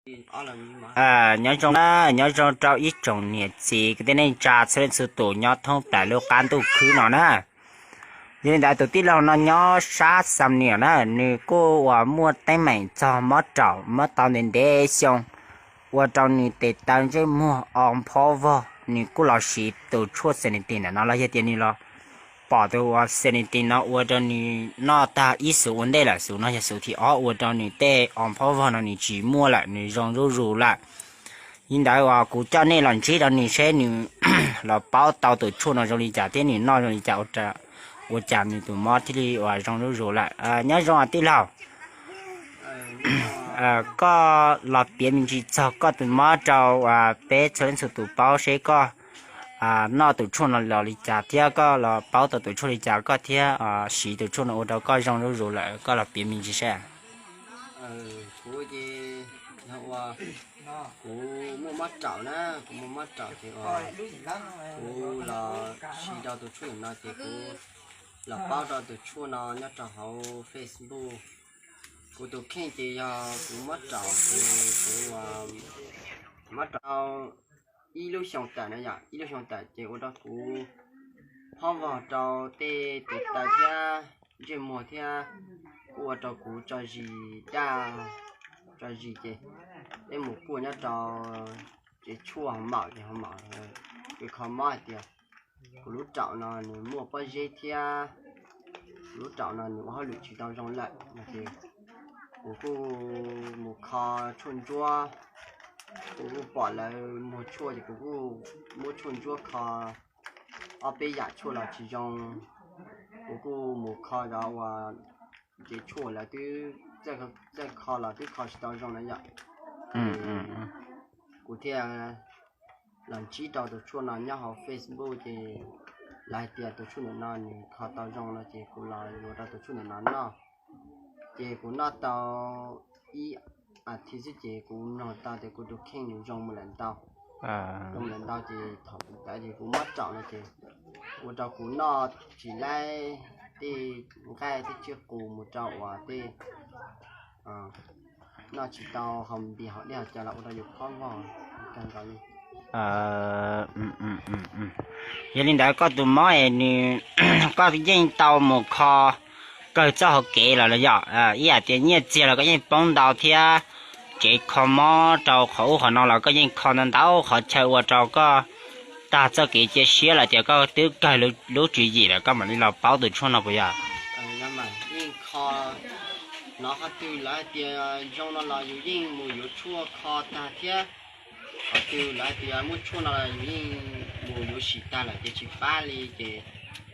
Nyob zoo na, nyob zoo rau ib tsoom niam txiv kwv tij neej tsa txhua leej txhua tus nyob thoob plaws lub qab ntuj khwb no na. Yog li ntawd tus tij laug no nyob sab Xam Niam na, nws kuj uas muaj teeb meem txog mob raum mob tau ntev ntev xyoo, ua rau nws tes taw ntsej muag o phob vog, nws kuj los siv tus tshuaj Xenitin ntawm no los yog tias nws los pom tus uas Xenitin no ua rau nws noj tag ib xuv ua ntej lawm, xuv no yog xuv thib ob ua rau nws tej o phob vog no nws tsis muaj lawm, nws zoo zuj zus lawm. Li ntawd uas kuv coj nej los ntsib rau nws seb nws los paub tau tus tshuaj no zoo li cas thiab nws noj zoo li cas ua cas nws tus mob thiaj li uas zoo zuj zus lawm. Nyob zoo tij laug, koj los piav me ntsis txog koj tus mob rau peb txhua leej txhua tus paub seb koj noj tus tshuaj no los li cas thiab koj los paub tau tus tshuaj li cas koj thiaj siv tus tshuaj no ua rau koj zoo zuj zus lawm, koj los piav me ntsis seb. Kuv ces yog ua kuv muaj mob raum na, kuv muaj mob raum ces ua kuv los siv rau tus tshuaj ntawm no ces kuv los paub rau tus tshuaj no nyob rau hauv Facebook. Kuv tus kheej ces yog kuv mob raum ces kuv mob raum ib lub xyoo tawm na yom, ib lub xyoo tawm ces ua rau kuv phob vog rau tej tes taw thiab ntsej muag thiab kuj ua rau kuv tso zis daj tso zis ces peb mus kuaj nyob rau tsev tshuaj hauv maum ces hauv maum kho mob hais tias kuv lub raum no nws muaj pob zeb thiab kuv lub raum no nws ua hauj lwm tsis tau zoo lawm no ces kuv kuj mus kho tshuaj ntsuab, kuv kuj pom lawv muag tshuaj ces kuv kuj muab tshuaj ntsuab kho ob peb yam tshuaj los tsis zoo, kuv kuj mus kho cov uas tsev tshuaj lawv twb txawj kho los twb kho tsis tau zoo na yom. Kuv thiaj los ntsib rau tus tshuaj no nyob hauv Facebook ces lawv hais tias tus tshuaj ntawm no nws kho tau zoo no ces kuv los yuav rau tus tshuaj ntawm no noj. Ces kuv noj tau ib as thiv xwb ces kuv mloog tau tias kuv tus kheej nws zoo mus lawm ntau. Zoo mus lawm ntau ces thaum kuv tawv ces kuv mob raum no ces ua rau kuv noj tsis laib tej nqaij tej tsiaj qus mus rau uas tej noj tsis tau haus npias haus dej haus cawv los ua rau yus phob vog kawg nkaus li. Yog li ntawd koj tus mob es nws, koj yeej tau mus kho kawg txoj hauv kev los los yom, ib yam tias nyiaj txiag los koj yeej poob ntau thiab, tsev kho mob rau qhov ub qhov no los koj yeej kho ntau ntau qhov chaw ua rau koj tag txoj kev cia siab lawm tias koj twb kawg lub tswv yim lawm koj mam li los paub tus tshuaj no puas yog? Yeej kho, hnov qhov twg lawv hais tias zoo no los yus yeej mus yuav tshuaj kho tag thiab, qhov twg lawv hais tias muaj tshuaj no los yus yeej mus yuav sim tag lawm ces tsis pab li ces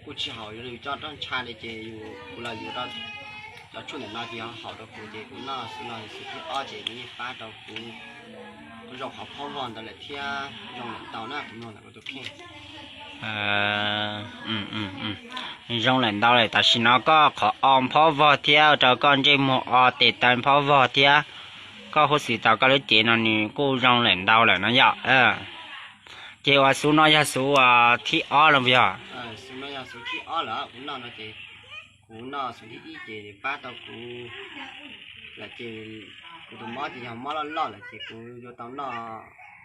kuj tsis haum yuav lwm tso roj ntsha li ces yus kuv los yuav cov tshuaj ntawm no ces ho haum rau kuv ces kuv noj xub no xub thib ob ces nws yeej pab rau kuv zoo qhov phob vog ntawd lawm thiab zoo lawm ntau na kuv mloog ntawm kuv tus kheej. Zoo lawm ntau lawm, tam sim no koj qhov o phob vog thiab rau koj ntsej muag o tes taw phob vog thiab koj huj xwm tau koj lub cev no nws kuj zoo lawm ntau lawm no yom. Ces uas xub no yog xub thib ob los puas yog? Xub no yog xub thib ob lawm, kuv noj no ces kuv noj xub thib ib ces pab tau kuv lawm ces kuv tus mob ces yog mob loj loj lawm ces kuv yuav tau noj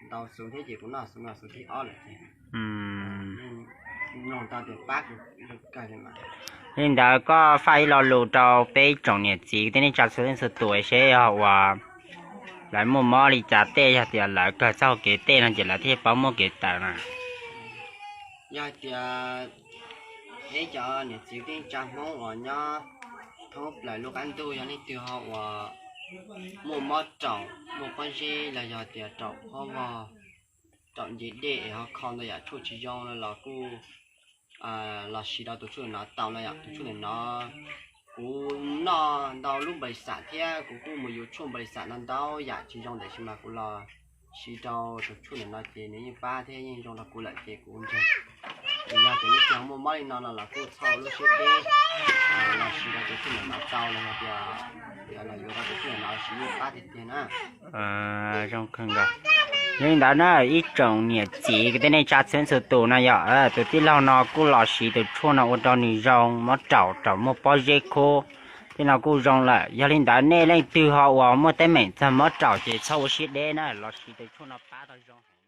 ntau xub thiab ces kuv noj xub no xub thib ob lawm ces mloog tau tias pab kuv kawg li mas. Li ntawd koj faj ib lo lus rau peb tsoom niam txiv kwv tij neej tsa txhua leej txhua tus seb yog uas lawv muaj mob li cas tej, yog tias lawv kawg txoj hau kev tej no ces lawv thiaj paub muab kev tawm na. Yog hais tias peb cov niam txiv kwv tij neej tsa Hmoob uas nyob thoob plaws lub qab ntuj yog leej twg ho uas muaj mob raum muaj pob zeb los yog tias raum phob vog, raum nce dej es ho kho ntau yam tshuaj tsis zoo no los kuj los siv rau tus tshuaj ntawm no tau no yom. Tus tshuaj ntawm no kuv noj ntau lub npalis xam thiab kuv kuj mus yuav tshuaj npalis xam no ntau yam tsis zoo tab sis mas kuv los siv rau tus tshuaj ntawm no ces nws yeej pab thiab yeej zoo rau kuv lawm ces kuv ntseeg. Yog tias leej twg muaj mob li no no los kuj txhob ua lub siab deb, los siv rau tus tshuaj ntawm no tau los yog tias los yuav rau tus tshuaj ntawm no siv yeej pab tiag tiag na. Zoo kawg nkaus. Yog li ntawd na ib tsoom niam txiv kwv tij neej tsa txhua leej txhua tus no yom, tus tij laug no kuj los siv tus tshuaj no ua rau nws zoo mob raum, raum muaj pob zeb khub, Tej no kuj zoo lawm, yog li ntawd nej leej twg ho uas muaj teeb meem txog mob raum ces txhob ua siab deb na, los sis tus tshuaj no pab tau zoo heev.